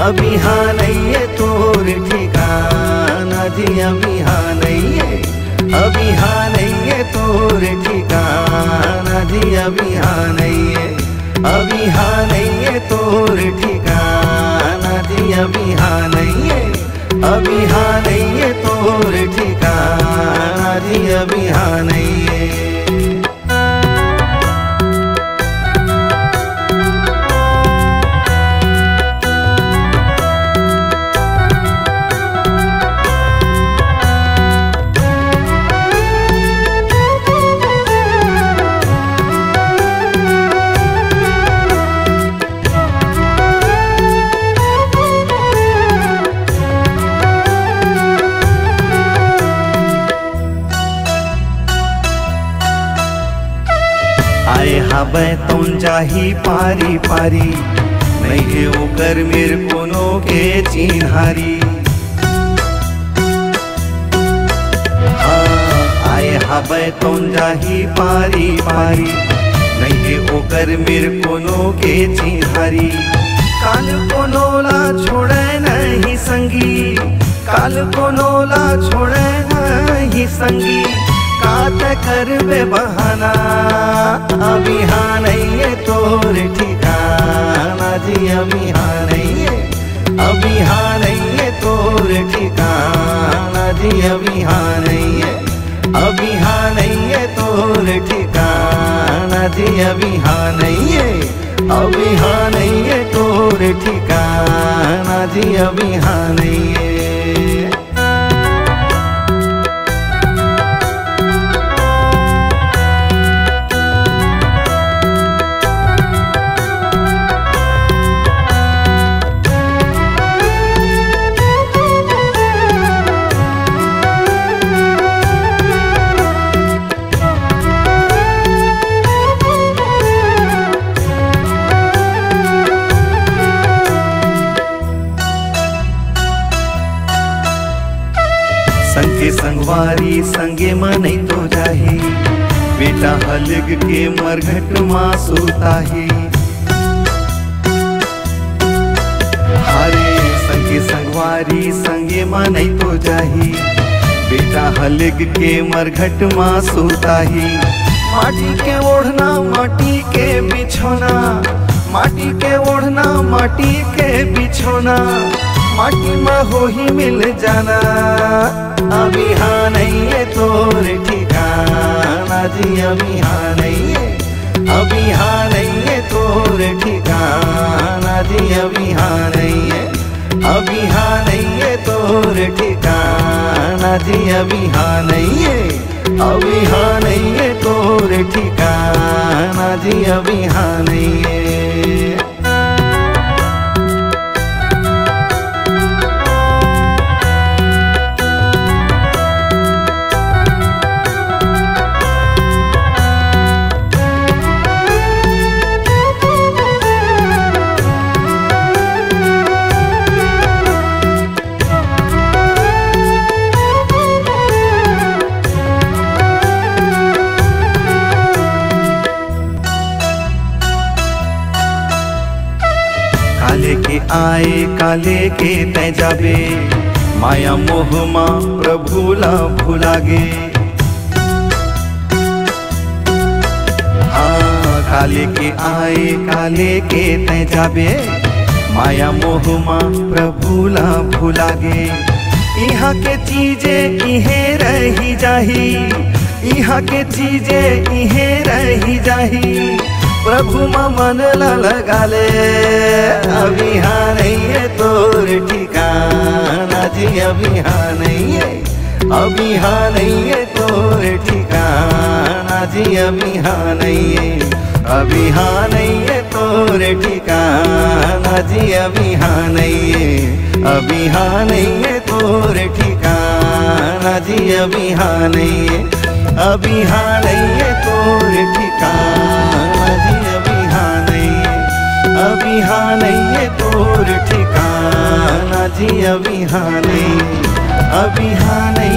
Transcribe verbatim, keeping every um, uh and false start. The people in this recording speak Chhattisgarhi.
अभी हाँ नहीं है तोर ठिकाना जी, अभी हाँ नहीं है, अभी हाँ नहीं है तोर ठिकाना जी, अभी हाँ नहीं है, अभी हाँ नहीं है तोर ठिकाना जी, अभी हाँ नहीं है, अभी हाँ नहीं है तोर ठिकाना जी, अभी हाँ नहीं है। आए हावय तौन जाही पारी पारी, नइ हे ओकर मेर कोनो के चिन्हारी। हाँ, आए हावय तौन जाही पारी पारी, नइ हे ओकर मेर कोनो के चिन्हारी। काल कोनो ला छोड़े नहीं संगी, काल कोनो ला छोड़े नहीं संगी, का तैं करबे बहाना। अभी हाँ नहीं है तोर ठिकाना जी, अभी हाँ नहीं है, अभी हाँ नहीं है तोर ठिकाना जी, अभी हाँ नहीं है, अभी हाँ नहीं है तोर ठिकाना जी, अभी हाँ नहीं है, अभी हाँ नहीं है तोर ठिकाना जी, अभी हाँ नहीं है। संग के संगवारी संगे म नइ तो जाही, बेटा ह लेग के मरघट म सुताही। हरे संग के संगवारी संगे म नइ तो जाही, बेटा ह लेग के मरघट म सुताही। माटी के ओढ़ना माटी के बिछौना, माटी के ओढ़ना माटी के बिछौना, माटी म होही मिल जाना। अभी हाँ नहीं है तोर ठिकाना जी, अभी हाँ नहीं है, अभी हाँ नहीं है तोर ठिकाना जी, अभी हाँ नहीं है, अभी हाँ नहीं है तोर ठिकाना जी, अभी हाँ नहीं है, अभी हाँ नहीं है तोर ठिकाना जी, अभी हाँ नहीं है। काले के आए काले के तै जाबे, माया मोह मा प्रभु ला भुलागे। हाँ, काले के आए काले के तै जाबे, माया मोह मा प्रभु ला भुलागे। इहाँ के चीजे इहे रही जाही, इहाँ के चीजे इहे रही जाही। प्रभु मा मन ला लगा ले, अभी हाँ नहीं है तोर ठिकाना जी, अभी हाँ नहीं है, अभी हाँ नहीं है तोर ठिकाना जी, अभी हाँ नहीं है, अभी हाँ नहीं है तोर ठिकाना जी, अभी हाँ नहीं है, अभी हाँ नहीं है तोर ठिकाना जी, अभी हाँ नहीं है, अभी हाँ नहीं है तोर ठिकाना जी, अभी हाँ नहीं है, अभी हाँ नहीं है तोर ठिकाना जी, अभी हाँ नहीं, अभी हाँ नहीं